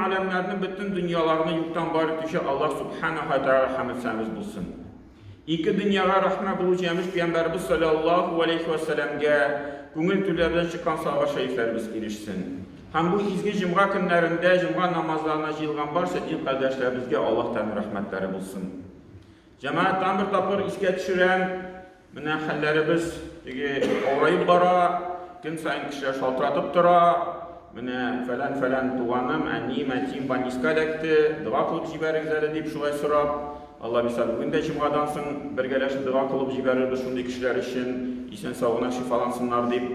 аләмнәрне, бөтен дөньяларны юктан бар итүче Аллаһ Субханаһу ва Тәгалә хәмд сәнәбез булсын. Ике дөньяга рәхмә булучы җәмиш пәйгамбәребез салләллаһу галәйһи вә сәлләмгә күңел түрләреннән чыккан салават шәрифләребез ирешсен. Һәм бу изге җомга көннәрендә җомга намазларына җыелган барча дин кардәшләребезгә Аллаһ Тәгаләнең рәхмәтләре булсын. Җәмәгать, тагын бер тапкыр искә төшерәм, менә хәлләребез теге авыраеп бара, көн саен кешеләр шалтыратып тора, менә фәлән-фәлән туганым, әнием, әтием больниска эләкте, дога кылып җибәрегез әле дип шулай сорап, Алла бирсә, бүген дә җомгадан соң бергәләшеп дога кылып җибәрербез шундый кешеләр өчен, исән-сау гына шифалансыннар дип.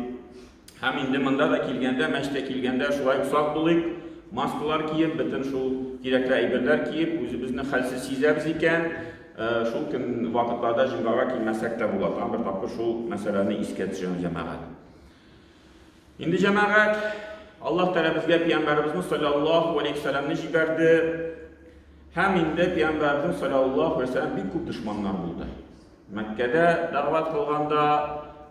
Һәм инде монда да килгәндә, мәчеткә килгәндә шулай ук сак булыйк, маскалар киеп, бөтен шул кирәкле әйберләр киеп, үзебезне хәлсез сизәбез икән, шул көн вакытларда җомгага килмәсәк тә була. Тагын бер тапкыр шул мәсьәләне искә төшерәм, җәмәгать. Инде җәмәгать, Аллаһ Тәгалә безгә пәйгамбәребезне саллаллаһу алейһи вәсәлләмне җибәрде. Һәм инде пәйгамбәребезнең саллаллаһу алейһи вәсәлләм бик күп дошманнар булды. Мәккәдә дәгъват кылганда,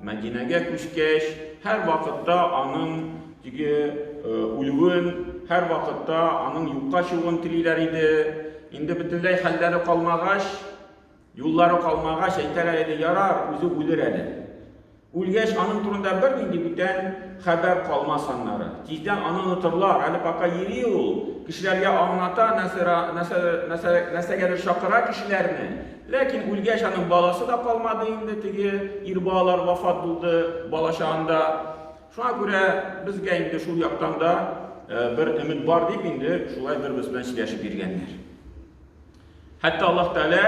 Мәдинәгә күчкәч, һәрвакытта аның теге үлүен, һәрвакытта аның юкка чыгуын телиләр иде. Инде бөтенләй хәлләре калмагач, юллары калмагач, әйтәләр иде, ярар, үзе үлер әле. Үлгәч, аның турында бернинди бүтән хәбәр калмас аннары. Тиздән аны онытырлар, әле пока йөри ул, кешеләргә аңлата, нәрсәгәдер чакыра кешеләрне. Ләкин үлгәч аның баласы да калмады инде, теге ир балалар вафат булды бала чагында. Шуңа күрә безгә инде шул яктан да бер өмет бар дип инде шулай бер-берсе белән сөйләшеп йөргәннәр. Хәтта Аллаһ Тәгалә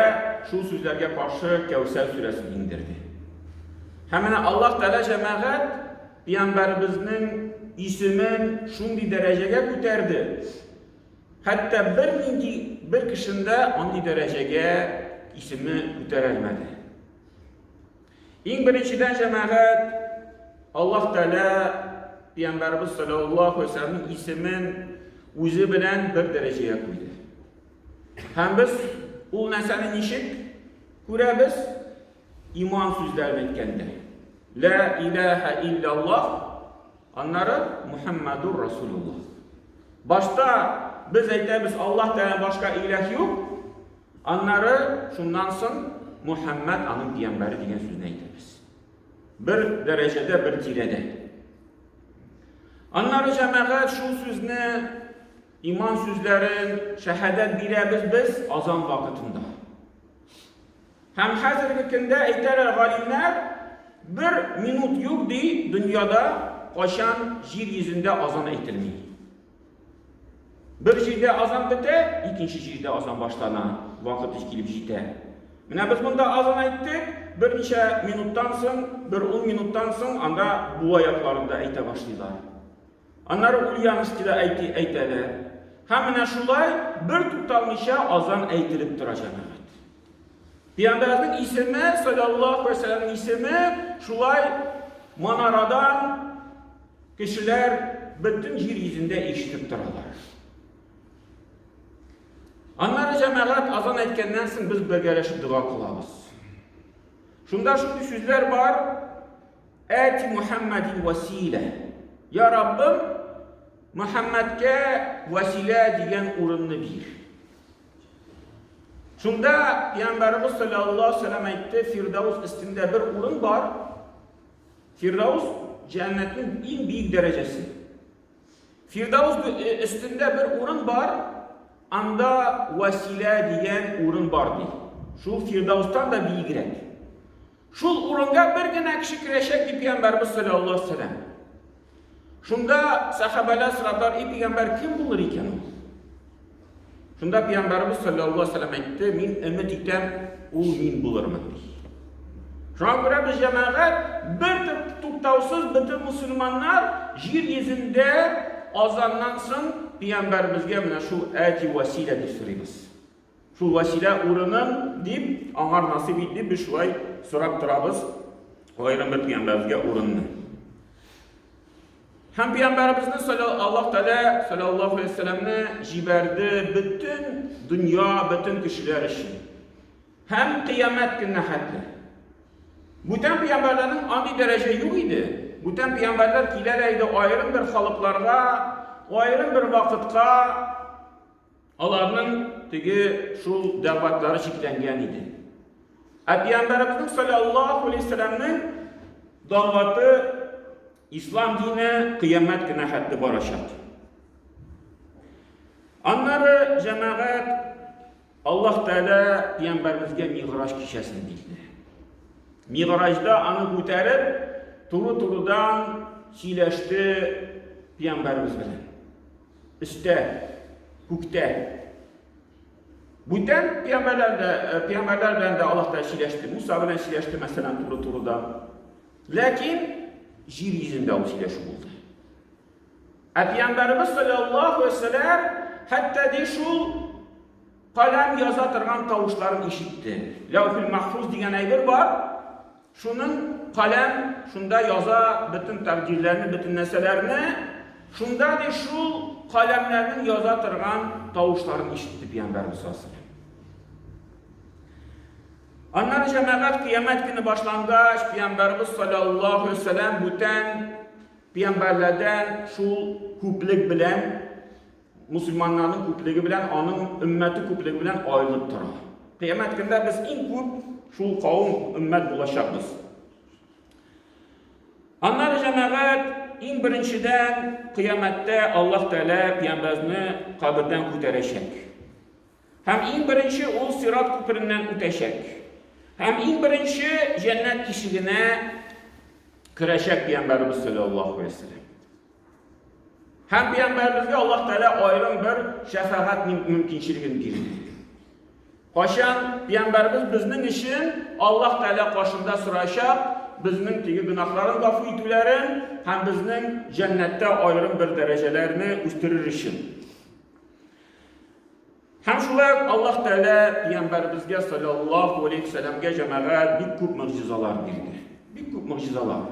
шул сүзләргә каршы Кәүсәр сүрәсен иңдерде. Һәм менә Аллаһ Тәгалә җәмәгать пәйгамбәребезнең исемен шундый дәрәҗәгә күтәрде. Хәтта бернинди бер кешендә андый дәрәҗәгә исеме күтәрелмәде. Иң беренчедән җәмәгать Аллаһ Тәгалә пәйгамбәребез саллаллаһу алейһи вәсәлләмнең исемен үзе белән бер дәрәҗәгә куйды. Һәм без ул нәрсәне ничек күрәбез? Иман сүзләрен әйткәндә. Ла илаһа илляллаһ, аннары Мухаммадур Расулуллаһ. Башта без әйтәбез Аллаһ Тәгаләдән башка илаһ юк, аннары шуннан соң Мухаммад аның пәйгамбәре дигән сүзне әйтәбез. Бер дәрәҗәдә, бер тирәдә. Аннары җәмәгать шул сүзне Иман сүзләрен, шәһадәт бирәбез без азан вакытында. Һәм хәзерге көндә әйтәләр галимнәр, бер минут юк ди дөньяда, кайчан җир йөзендә азан әйтелми. Бер җирдә азан бетә, икенче җирдә азан башлана, вакыт килеп җитә. Менә без монда азан әйттек, берничә минуттан соң, бер ун минуттан соң анда Буа якларында әйтә башлыйлар. Аннары Ульяновскида әйти әйтәләр. Һәм менә шулай бер тукталмыйча азан әйтелеп тора җәмәгать. Пәйгамбәрнең исеме, саллаллаһу алейһи вәсәлләмнең исеме шулай манарадан кешеләр бөтен җир йөзендә ишетеп торалар. Аннары җәмәгать азан әйткәннән соң без бергәләшеп дога кылабыз. Шунда шундый сүзләр бар, Әти Мухәммәдин вәсилә. Я Раббым, Мухәммәдкә вәсилә дигән урынны бир. Шунда Пәйгамбәребез саллаллаһу алейһи вәсәлләм әйтте, Фирдаус өстендә бер урын бар. Фирдаус җәннәтнең иң биек дәрәҗәсе. Фирдаус өстендә бер урын бар, анда вәсилә дигән урын бар ди. Шул Фирдаустан да биегрәк. Шул урынга бер генә кеше керәчәк, ди пәйгамбәребез саллаллаһу алейһи вәсәлләм. Шунда сәхабәләр сорадылар, "Эй пәйгамбәр, кем булыр икән ул?" Шунда пәйгамбәребез саллаллаһу алейһи вәсәлләм әйтте, "Мин өмет итәм, ул мин булырмын", ди. Шуңа күрә без җәмәгать бер туктаусыз бөтен мусульманнар җир йөзендә азаннан соң пәйгамбәребезгә менә шул әти вәсилә дип сорыйбыз. Шул вәсилә урынын дип, аңар насыйп ит дип без шулай сорап торабыз аерым бер пәйгамбәребезгә урынны. Һәм пәйгамбәребезне Аллаһ Тәгалә саллаллаһу алейһи вәсәлләмне җибәрде бөтен дөнья, бөтен кешеләр өчен. Һәм кыямәт көненә хәтле. Бүтән пәйгамбәрләрнең андый дәрәҗә юк иде. Бүтән пәйгамбәрләр киләләр иде аерым бер халыкларга, аерым бер вакытка. Аларның теге шул дәгъватлары чикләнгән иде. Ә пәйгамбәребезнең саллаллаһу алейһи вәсәлләмнең дәгъваты ислам дине кыямәт кенә хәтле барачак. Аннары җәмәгать Аллаһ Тәгалә пәйгамбәребезгә Мигъраҗ кичәсен бирде. Мигъраҗда аны күтәреп, туры-турыдан сөйләште пәйгамбәребез белән. Өстә, күктә. Бүтән пәйгамбәрләр дә, э, пәйгамбәрләр белән дә Аллаһ Тәгалә сөйләште. Муса белән сөйләште, мәсәлән, туры-турыдан. Ләкин җир йөзендә ул сөйләшү булды. Ә пәйгамбәребез саллаллаһу алейһи вәсәлләм хәтта ди шул каләм яза торган тавышларын ишетте. Ләүхил махфуз дигән әйбер бар. Шуның каләм шунда яза бөтен тәкъдирләрне, бөтен нәрсәләрне. Шунда ди шул каләмнәрнең яза торган тавышларын ишетте пәйгамбәребез саллаллаһу алейһи. Аннары җәмәгать кыямәт көне башлангач, пәйгамбәребез саллаллаһу алейһи вәсәлләм бүтән пәйгамбәрләрдән шул күплек белән Мусульманнарның күплеге белән, аның өммәте күплеге белән аерылып тора. Кыямәт көндә без иң күп шул кавым өммәт булачакбыз. Аннары җәмәгать иң беренчедән кыямәттә Аллаһ Тәгалә пәйгамбәрне кабердән күтәрәчәк. Һәм иң беренче ул сират күпереннән үтәчәк. Һәм иң беренче җәннәт ишегенә керәчәк пәйгамбәребез саллаллаһу алейһи вәсәлләм. Һәм пәйгамбәребезгә Аллаһ Тәгалә аерым бер шәфәгать мөмкинчелеген бирде. Кайчан пәйгамбәребез безнең өчен Аллаһ Тәгалә каршында сорачак, безнең теге гөнаһларын гафу итүләрен һәм безнең җәннәттә аерым бер дәрәҗәләрне үстерер өчен. Һәм шулай ук Аллаһ Тәгалә пәйгамбәребезгә саллаллаһу алейһи вәсәлләмгә җәмәгать бик күп могҗизалар бирде. Бик күп могҗизалар.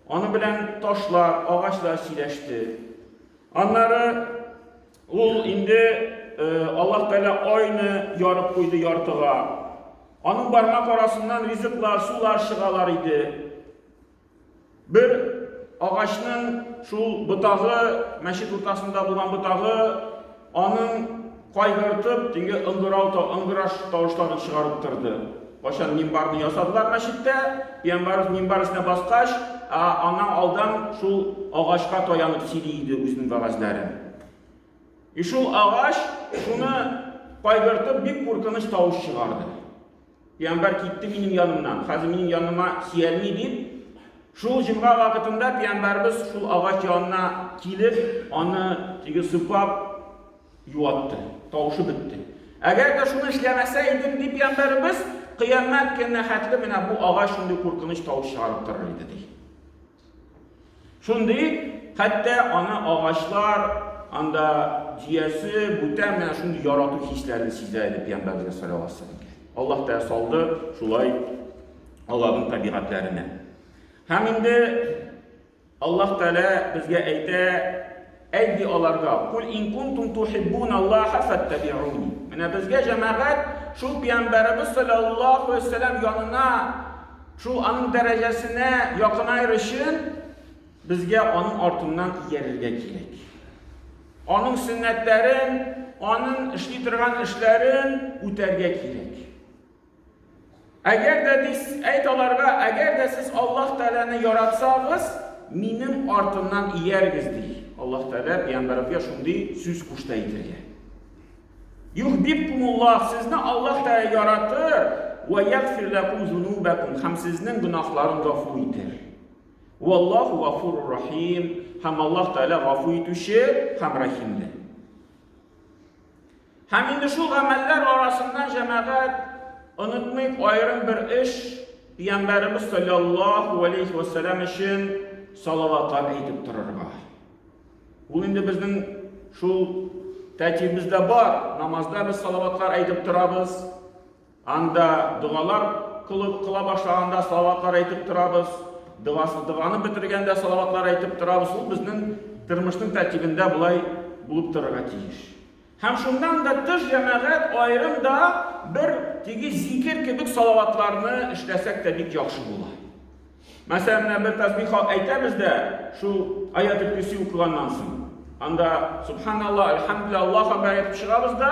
Аның белән ташлар, агачлар сөйләште. Аннары ул инде э, Аллаһ Тәгалә айны ярып куйды яртыга. Аның бармак арасыннан ризыклар, сулар чыгалар иде. Бер агачның шул ботагы, мәчет уртасында булган ботагы, аның кайгыртып, тиңге ыңгырау, ыңгыраш тавышларын чыгарып торды. Кайчан минбарны ясадылар мәчеттә, пәйгамбәребез минбар өстенә баскач, аннан алдан шул агачка таянып сөйли иде үзенең вәгазьләрен. И шул агач шуны кайгыртып бик куркыныч тавыш чыгарды. Пиямбәр китте минем янымнан, хәзер минем яныма килми дип, шул җомга вакытында пиямбәрбез шул агач янына килеп, аны теге сыпап юатты. Тавышы бетте. Әгәр дә шуны эшләмәсә идем, ди пиямбәрбез, кыямәт көненә хәтле менә бу агач шундый куркыныч тавыш чыгарып торыр иде, ди. Шундый, хәтта аны агачлар, анда җиясе, бүтән менә шундый ярату хисләрен сизә иде пәйгамбәребезгә саллаллаһу алейһи вәсәлләмгә. Аллаһ Тәгалә салды шулай аларның табигатьләренә. Һәм инде Аллаһ Тәгалә безгә әйтә, әйт ди аларга, кул ин кунтум тухиббун Аллаһа фаттабиуни. Менә безгә җәмәгать шул пәйгамбәребез саллаллаһу алейһи вәсәлләм янына Шул аның дәрәҗәсенә якынаер өчен безгә аның артыннан иярергә кирәк. Аның сөннәтләрен, аның эшли торган эшләрен үтәргә кирәк. Әгәр дә дис, әйт аларга, әгәр дә сез Аллаһ Тәгаләне яратсагыз, минем артымнан иярегез, ди. Аллаһ Тәгалә пәйгамбәребезгә шундый сүз кушты әйтергә. Юхбибкумуллаһ, сезне Аллаһ Тәгалә яратыр, вә ягъфир ләкум зунубәкум, һәм сезнең гөнаһларын гафу итер. Валлаһу гафурур рахим, һәм Аллаһ Тәгалә гафу итүче һәм рәхимле. Һәм инде шул гамәлләр арасыннан җәмәгать онытмыйк аерым бер эш, Пәйгамбәребез саллаллаһу алейхи ва сәлләм өчен салаватлар әйтеп торырга. Ул инде безнең шул тәртибебездә бар. Намазда без салаватлар әйтеп торабыз. Анда догалар кылып кыла башлаганда салаватлар әйтеп торабыз. Догасы доганы бетергәндә салаватлар әйтеп торабыз. Ул безнең тормышның тәртибендә болай булып торырга тиеш. Һәм шуннан да тыш җәмәгать аерым да бер теге зикер кебек салаватларны эшләсәк тә бик яхшы була. Мәсәлән, менә бер тәсбих әйтәбез дә, шул аятел-көрси укыганнан соң. Анда Субханалла, Әлхәмдүлилләһ, Аллаһу Акбар әйтеп чыгабыз да,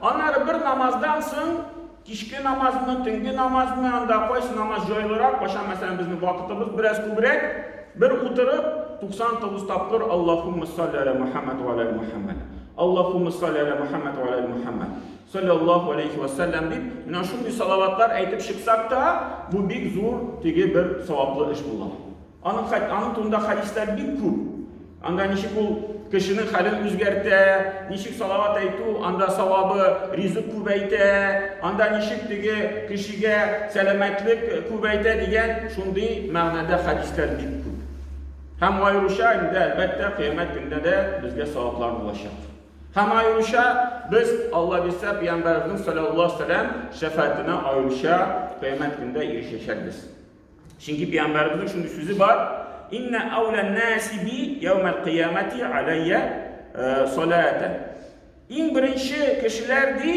аннары бер намаздан соң кичке намазмы, төнге намазмы, анда кайсы намаз җайлырак, кайчан мәсәлән безнең вакытыбыз бераз күбрәк, бер утырып 99 тапкыр Аллаһумма салли аля Мухаммад ва аля Мухаммад. Аллаһумма салли аля Мухаммад ва аля Мухаммад. Саллаллаһу алейхи ва саллям дип, менә шундый салаватлар әйтеп чыксак та, бу бик зур теге бер саваплы эш була. Аның хәт, аның турында хәдисләр бик күп. Анда ничек ул кешенең хәлен үзгәртә, ничек салават әйтү, анда савабы ризык күбәйтә, анда ничек теге кешегә сәламәтлек күбәйтә дигән шундый мәгънәдә хәдисләр бик күп. Һәм аеруча инде әлбәттә кыямәт көнендә дә безгә саваплар булачак. Һәм аеруча без Алла бирсә пәйгамбәребезнең саллаллаһу алейһи ва сәлләм шәфәгатенә аеруча кыямәт көнендә ирешәчәкбез. Чөнки пәйгамбәребезнең шундый сүзе бар: "Инна аула наси би яумал кыямати алайя э, салата". Иң беренче кешеләр ди,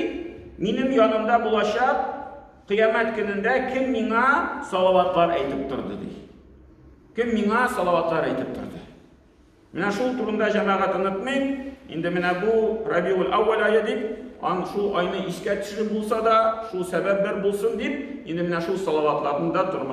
минем янымда булачак кыямәт көнендә кем миңа салаватлар әйтеп торды ди. Кем миңа салаватлар әйтеп торды. Менә шул турында җәмәгать онытмыйк. Инде менә бу Рабиул Әүвәл ае дип, ан шул айны искә төшереп булса да, шул сәбәп бер булсын дип, инде менә шул салаватларны да тормыш